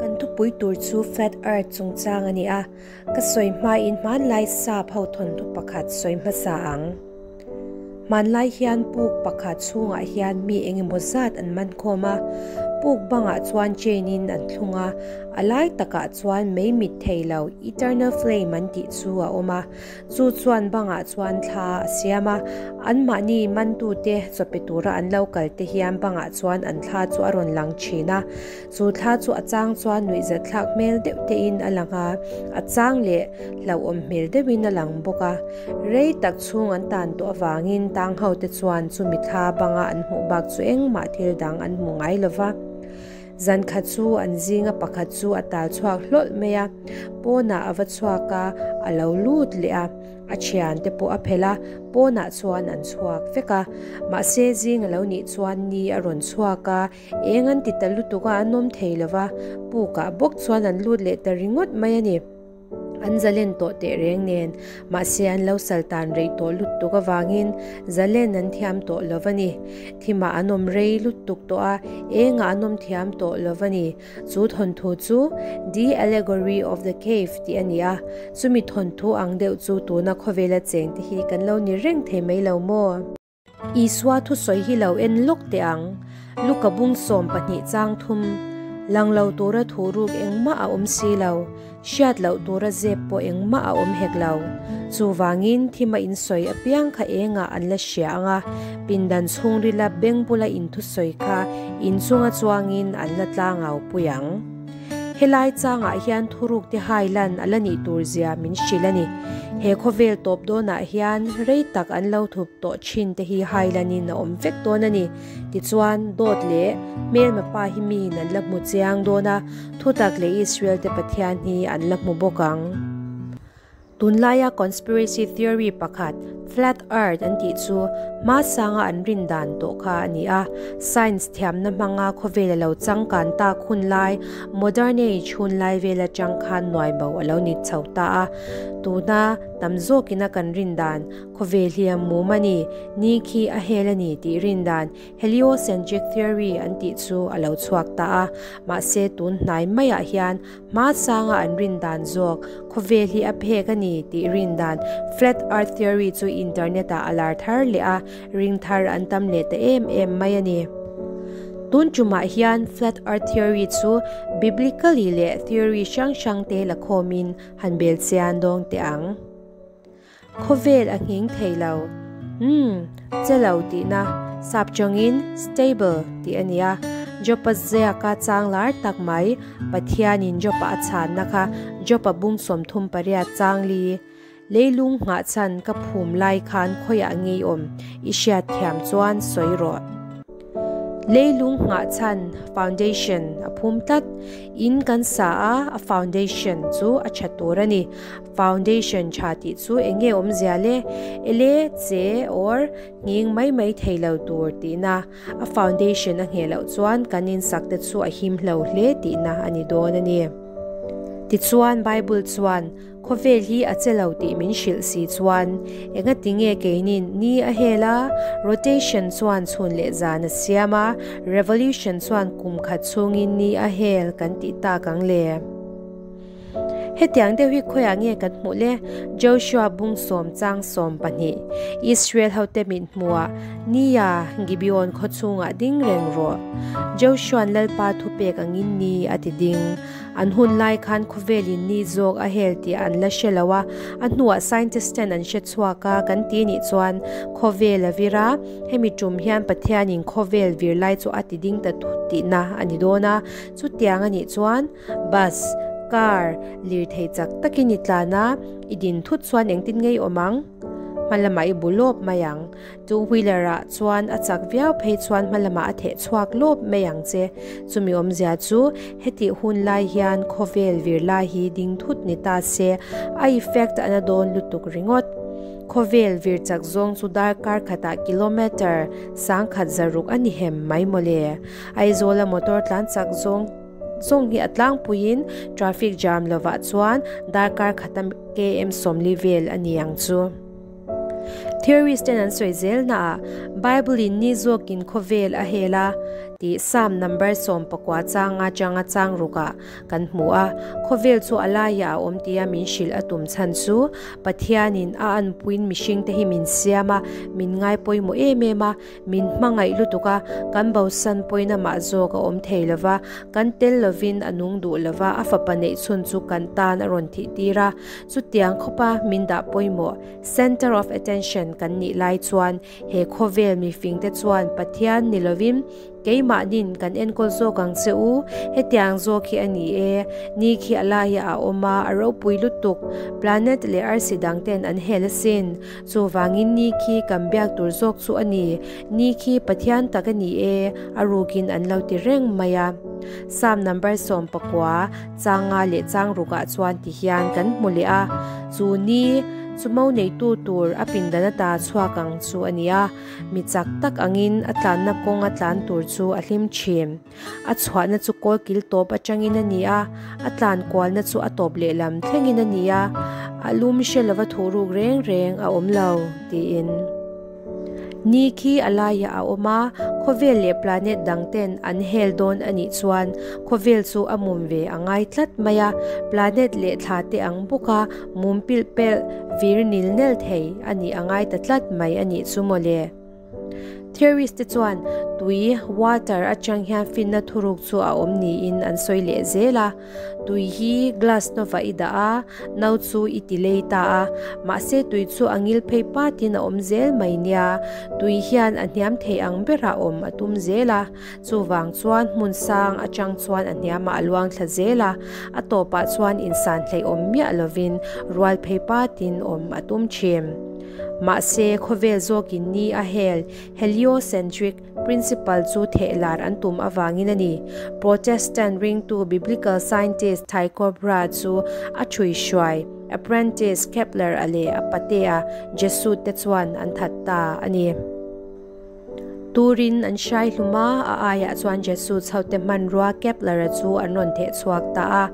Kan thupui tur chu Flat Earth chungchang a ni a, ka sawi hmain hmanlai sap ho thawnthu pakhat sawi hmasa ang. Hmanlai hian puk pakhat chhungah hian mi engemaw zat an man khawm a, puk bangah chuan chain in an thlung a, a lai takah chuan mei mit thei lo eternal flame an tih chu a awm a. Chu chuan bangah chuan thla a siam a, anmahni mantute chawpe tura an lo kal te hian bangah chuan an thla chu a rawn lang thin a. Chu thla chu a chang chuan nuihzat thlak hmel deuh tein a lang a, a chang leh hlauhawm hmel deuhin a lang bawk a. Rei tak chhung an tan tawh avangin tang ho te chuan chumi thla banga an hmuh bak chu engmah thil dang an hmu ngai lo va. Zan khat chu an zinga pakhat chu a tal chhuak hlawlh mai a, pawnah a va chhuak a, a lo lut leh a, a thiante pawh a phelh a, pawnah chuan an chhuak vek a. Mahse zing a lo nih chuan ni a rawn chhuak a, eng an ti ta lutuk a, an awm thei lo va, pukah bawk chuan an lut leh ta ringawt mai a ni. An zalen tawh teh reng nen, mahse an lo sal tan rei tawh lutuk avangin zalen an thiam tawh lo va ni. Thimah an awm rei lutuk tawh a, engah an awm thiam tawh lo va ni. Chu thawnthu chu The Allegory of the Cave tih a ni a, chumi thawnthu ang deuh chu tuna khawvela chengte hi kan lo ni reng thei mai lo maw? Isua thusawi hi lo en lawk teh ang. Luka bung 12 chang thum, Lang lo tura thu ruk engmah a awm si lo, hriat loh tura zep pawh engmah a awm hek lo. Chuvangin thima insawi apiang kha engah an la hria ang a, pindan chhungrila beng bula inthusawi kha inchunga chuangin an la tlangau pui ang. Helai changah hian thuruk te hai lan a la nih tur zia min hrilh a ni. He khawvel tawp dawnah hian rei tak an lo thup tawh thin te hi hai lanin a awm vek dawn a ni. Tichuan, dawt leh hmelma pa hi miin an la hmu chiang dawn a, thutak leh Israel te Pathian hi an la hmu bawk ang. Tunlaia conspiracy theory pakhat, flat earth an tih chu hmasanga an rin dan tawh kha a ni a. Science thiamna hmanga khawvel a lo changkan tak hun lai, modern age hun lai vel atang khan nuaibo a lo ni chho ta a. Tuna tam zawkina kan rin dan, khawvel hi a mum a ni, ni khi a hel a ni tih rin dan, heliocentric theory an tih chu a lo chhuak ta a. Mahse tun hnai maiah hian Hmasanga an rin dan zawk, khawvel hi a phek a ni tih rin dan Flat Earth Theory chu internet ah a lar thar leh a, ring thar an tam leh ta em em mai a ni. Tun tumah hian Flat Earth Theory chu biblically leh theory hrang hrang te la khawmin han bel chian dawng teh ang. Khawvel a nghing thei lo. Umm, che lo tihna, sap tawngin stable tih a nia. Jopa ziaka chang lar tak mai, Pathianin Jopa a chhanna kha Jopa bung 38 chang li. Leilung nghah chhan ka phum lai khan khawiah ngei awm i hriat thiam chuan sawi rawh. Leilung nghah chhan, foundation, a phum tlat. In kan sa a, a foundation chu a tha tur a ni. Foundation tha tih chu eng nge awmzia le? Ele, che or nghing mai mai thei lo tur tihna. A foundation a ngheh loh chuan kan insak te chu a him hlo hle tihna a ni dawn a ni. Tichuan Bible chuan khawvel hi a che lo tih min hrilh si chuan engati nge keinin ni a hel a, rotation chuan chhun leh zan a siam a, revolution chuan kum khat chhungin ni a hel kan tih tak ang le? Hetiang deuh hi khawiah nge kan hmuh le? Joshua bung sawm chang 12, Israel hote mit hmuhah, Nia, Gibeon khaw chhungah ding reng rawh. Joshua'n Lalpa thupek angin ni a ti ding. An hun lai khan khawvelin ni zawk a hel tih an la hre lo a, a hnuah scientist ten an hre chhuak a kan ti nih chuan khawvel a vir a, hemi tum hian Pathianin khawvel vir lai chu a ti ding ta thut tihna a ni dawn a, chutiang a nih chuan Bus, car, lirthei chak takin i tlan a, i din thut chuan engtin ngei awm ang? Hma lamah i bu lawp mai ang. Two wheeler ah chuan a chak viau phei chuan hma lamah a theh chhuak lawp mai ang che. Chumi awmzia chu hetih hun lai hian khawvel vir lai hi ding thut ni ta se, a effect a na dawn lutuk ringawt. Khawvel vir chak zawng chu darkar khatah kilometre 1100 a ni hem mai mawle. Aizawla motor tlan chak zawng. Zawng hi a tlangpuiin traffic jam lovah chuan darkar khata km 40 vel a ni ang chu. Theorist ten an sawi zel naah Bible in ni zawkin khawvel a hel a tih Psalm number 19 changa changa chang rukah kan hmu a, khawvel chu a laiah a awm tia min hrilh a tum chhan chu Pathianin a anpuiin mihringte hi min siam a, min ngai pawimawh em em a, min hmangaih lutuk a, kan bosan pawina mah zawk a awm thei lo va, kan tel lovin a nung duh lo va, a fapa neih chhun chu kan tan a rawn thih tir a, chutiang khawpa min dah pawimawh, center of attention, kan nih lai chuan He khawvel mifingte chuan Pathian ni lovin keimahnin kan enkawl zawk ang che u, hetiang zawk hi a ni e, ni khi a laiah a awm a, a ropui lutuk, planet leh arsi dang ten an hel asin, chuvangin ni khi kan biak tur zawk chu a ni, ni khi Pathian tak a ni e, a rukin an lo ti reng mai a. Psalm number 19, changa leh chang rukah chuan ti hian kan hmu leh a, chu ni, Chu mo neitu tur a pindan ata chhuak ang chu a ni a, mi chak tak angin a tlanna kawng a tlan tur chu a hlim thin. A chhuahna chu kawl kil tawp atangin a ni a, a tlan kualna chu a tawp lehlam thlengin a ni a, a lum hre lova thuhruk reng reng a awm lo, tiin. Ni khi a laiah a awm a, khawvel leh planet dang ten an hel dawn a nih chuan khawvel chu a mum ve a ngai tlat mai a, planet leh thla te ang bawka mum pilh pelh vir nil nel thei a nih a ngai ta tlat mai a nih chu mawle. Theorist te chuan tui, water, atang hian finna thuruk chu a awm niin an sawi leh zel a. Tui hi glass nawah i dah a, no chu i ti lei ta a, mahse tui chu a ngil phei patin a awm zel mai nia, tui hian a hniam thei ang berah awm a tum zel a, chuvang chuan hmun sang atang chuan a hniamah a luang thla zel a, a tawpah chuan insan hleih awm miah lovin rual phei patin awm a tum thin. Mahse khawvel zawkin ni a hel, heliocentric, Principal chu thehlar an tum avangin a ni. Protestant ringtu biblical scientist Tycho Brahe chu a thui hruai, apprentice Kepler-a leh a patea Jesuit te chuan an that ta a ni. Turin an hrai hlum a, a aiah chuan Jesuits hote hmanrua Kepler-a chu an rawn theh chhuak ta a.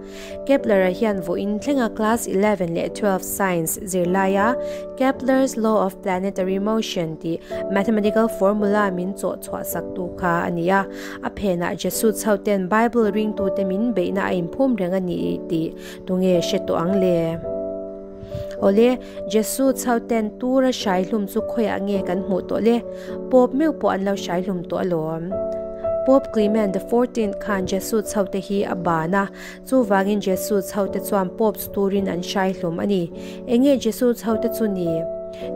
Kepler-a hian vawiin thlenga class 11 leh 12 science zirlaia Kepler's law of planetary motion tih mathematical formula min chawh chhuah saktu kha a ni a. A phenah Jesuits hoten Bible ringtute min beihna a inphum reng a ni tih tunge hre tawh ang le? Awle, Jesuits hoten tura hrai hlum chu khawiah nge kan hmuh tawh le? Pope meuh pawh an lo hrai hlum tawh alawm. Pope Clement the Fourteenth khan Jesuits hote hi a ban a, chuvangin Jesuits hote chuan Pope chu turin an hrai hlum a ni. Enge Jesuits hote chu ni?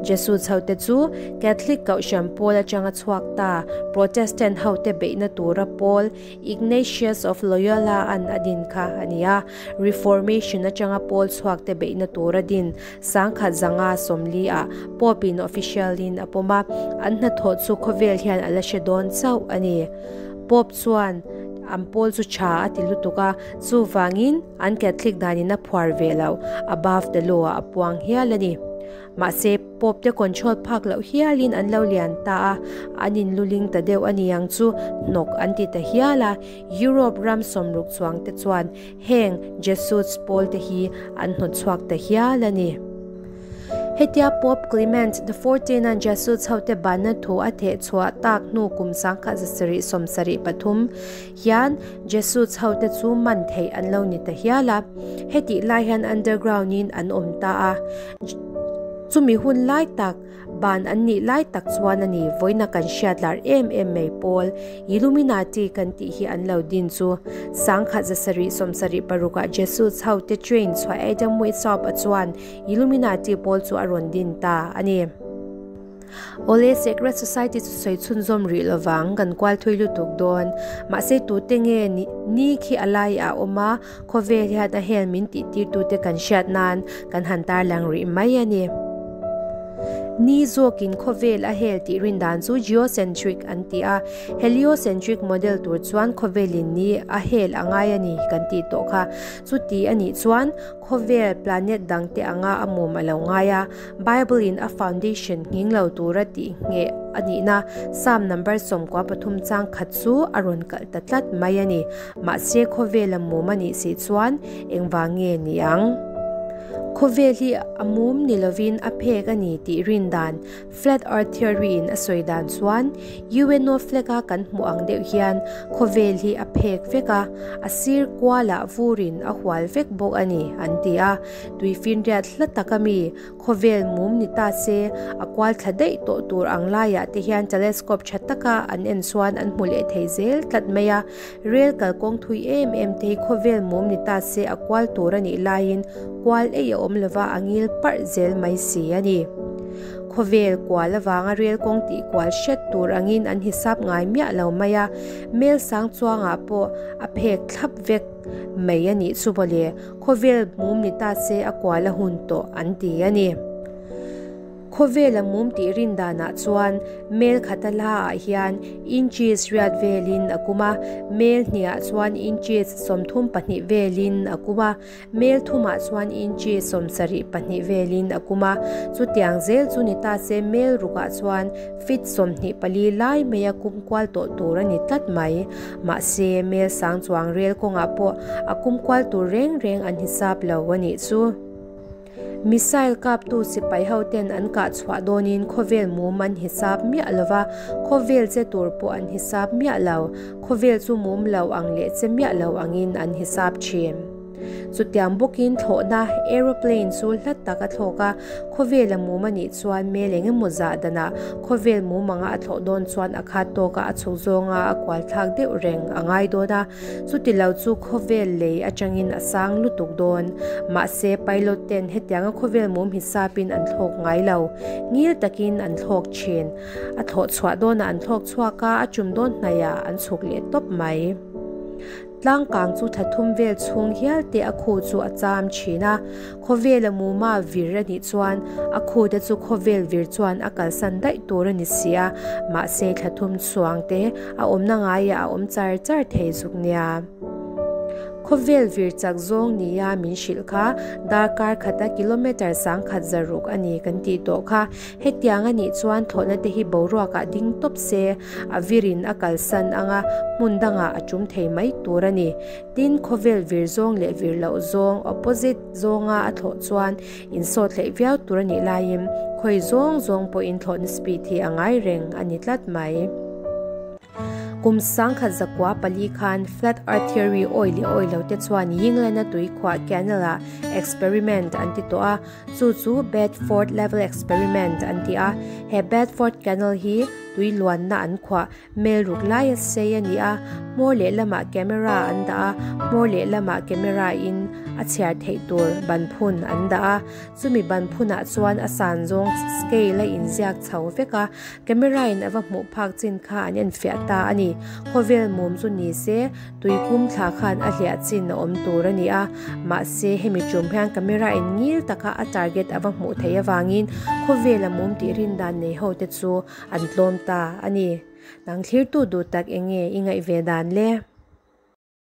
Jesuits hote chu Catholic Kohhran pawl atanga chhuak ta Protestant hote beihna tura pawl Ignatius of Loyola an a din kha a ni a. Reformation atanga pawl chhuakte beihna tura din 1050 ah Pope in official in a pawm a, an hnathawh chu khawvel hian a la hre dawn chauh a ni. Pope chuan an pawl chu tha a ti lutuk a, chuvangin an Catholic danin a phuar ve loh, above the law ah a puang hial a ni. Mahse, Pope te control phak loh hialin an lo lian ta a, an inluling ta deuh a ni ang chu hnawk an ti ta hial a, Europe ram sawmruk chuang te chuan heng Jesuits pawl te hi an hnawt chhuak ta hial a ni. Hetia Pope Clement the Fourteen-a'n Jesuits hote banna thu a theh chhuah tak hnu kum 1773 hian Jesuits hote chu man theih an lo ni ta hial a, hetih lai hian underground-in an awm ta a. Chumi hun lai tak, Ban an nih lai tak chuan a ni, vawiina kan hriat lar em em mai pawl, Illuminati kan tih hi an lo din chu. 1776 ah Jesuits ho te train chhuah Adam Weishaupt a chuan Illuminati pawl chu a rawn din ta a ni. Awle, Secret Society chu sawi chhunzawm rih lovang, kan kual thui lutuk dawn. Mahse tute nge ni khi a lai ah a awm a, Khawvel hian a hel min tihtirtute kan hriat nan kan han tarlang rih mai a ni. Ni zawkin khawvel a hel tih rin dan chu geocentric an ti a, heliocentric model tur chuan khawvelin ni a hel a ngai a ni kan tih tawh kha. Chuti a nih chuan khawvel planet dangte anga a mum a lo ngai a, Bible in a foundation nghing lo tura tih ngheh a nihna Psalm number 13 chang khat chu a rawn kalh ta tlat mai a ni. Mahse khawvela mum a nih si chuan engvang nge ni ang? Khawvel hi a mum ni lovin a phek a ni tih rin dan Flat Earth Theory in a sawi dan chuan UNO flag a kan hmuh ang deuh hian khawvel hi a phek vek a, a sir kualah vurin a hual vek bawk a ni an ti a. Tuifinriat hla tak a mi Khawvel mum ni ta se, a kual thla daih tawh tur ang laiah te hian telescope tha taka an en chuan an hmu leh thei zel tlat mai a. Rel kalkawng thui em em te hi khawvel mum ni ta se a kual tur a nih laiin kual ei a awm lova a ngil parh zel mai si a ni. Khawvel kual avanga rel kawng tih kual hret tur angin an hisap ngai miah lo mai a, mel sang chuangah pawh a phek thlap vek mai a nih chu mawle. Khawvel mum ni ta se a kual a hun tawh an ti a ni. Khawvel a mum tih rin danah chuan mel khata hlaah hian inches riat velin a kum a, mel hniah chuan inches 32 velin a kum a, mel thumah chuan inches 72 velin a kum a. Chutiang zel chu ni ta se mel rukah chuan Feet 24 lai maia kum kual tawh tur a ni tlat mai. Mahse, mel sang chuang rel kawngah pawh a kum kual tur reng reng an hisap lo a nih chu. Missile kaptu sipai ho ten an kah chhuah dawnin khawvel mum an hisap miah lo va, khawvel che tur pawh an hisap miah lo. Khawvel chu mum lo ang leh che miah lo angin an hisap thin. Chutiang bawkin thlawhna, aeroplane, chu hla tak a thlawk a, khawvel a mum a nih chuan mel eng emaw zah danah khawvel mum anga a thlawh dawn chuan a khat tawka a chhuk zawnga a kual thlak deuh reng a ngai dawn a, chuti lo chu khawvel lei atangin a sang lutuk dawn. Mahse, pilot ten hetianga khawvel mum hisapin an thlawk ngai lo, ngil takin an thlawk thin. A thlawh chhuah dawnah an thlawk chhuak a, a tum dawn hnaihah an chhuk leh tawp mai. Tlangkang chu thla thum vel chhung hial te a khu chu a cham thin a, khawvela muma vir a nih chuan a khu te chu khawvel vir chuan a kalsan daih tur a ni si a, mahse thla thum chhuang te a awmna ngaiah a awm char char thei zuk nia. Khawvel vir chak zawng nia min hrilh kha darkar khata kilometre 1000 zaruk a ni kan tih tawh kha. Hetiang a nih chuan thlawhna te hi boruakah ding tawp se, a virin a kalsan anga hmun dangah a tum thei mai tur a ni. Tin, khawvel vir zawng leh vir loh zawng, opposite, zawnga a thlawh chuan insawt hleih viau tur a nih laiin khawi zawng zawng pawhin thlawhna speed hi a ngai reng a ni tlat mai. Kum 1904 khan Flat Earth Theory awi leh awi lo te chuan Yingland-a tuikhuah Canal-ah experiment an ti tawh a, Chu chu Bedford Level Experiment an ti a, he Bedford Canal hi tui luanna an khuah mel ruk laia sei a ni a, hmawr lehlamah camera an dah a, hmawr lehlamah camera in a chhiar theih tur ban phun an dah a, chumi ban phunah chuan a san zawng scale a inziak chho vek a, camera in a va hmuh phak chin kha an enfiah ta a ni. Khawvel mum chu ni se Tui kum thla khan a hliah chin a awm tur a ni a, mahse hemi tum hian camera in ngil taka a target a va hmuh theih avangin khawvela mum tih rin dan nei ho te chu an tlawm ta a ni. Nang thlirtu duh tak eng nge i ngaih ve dan le?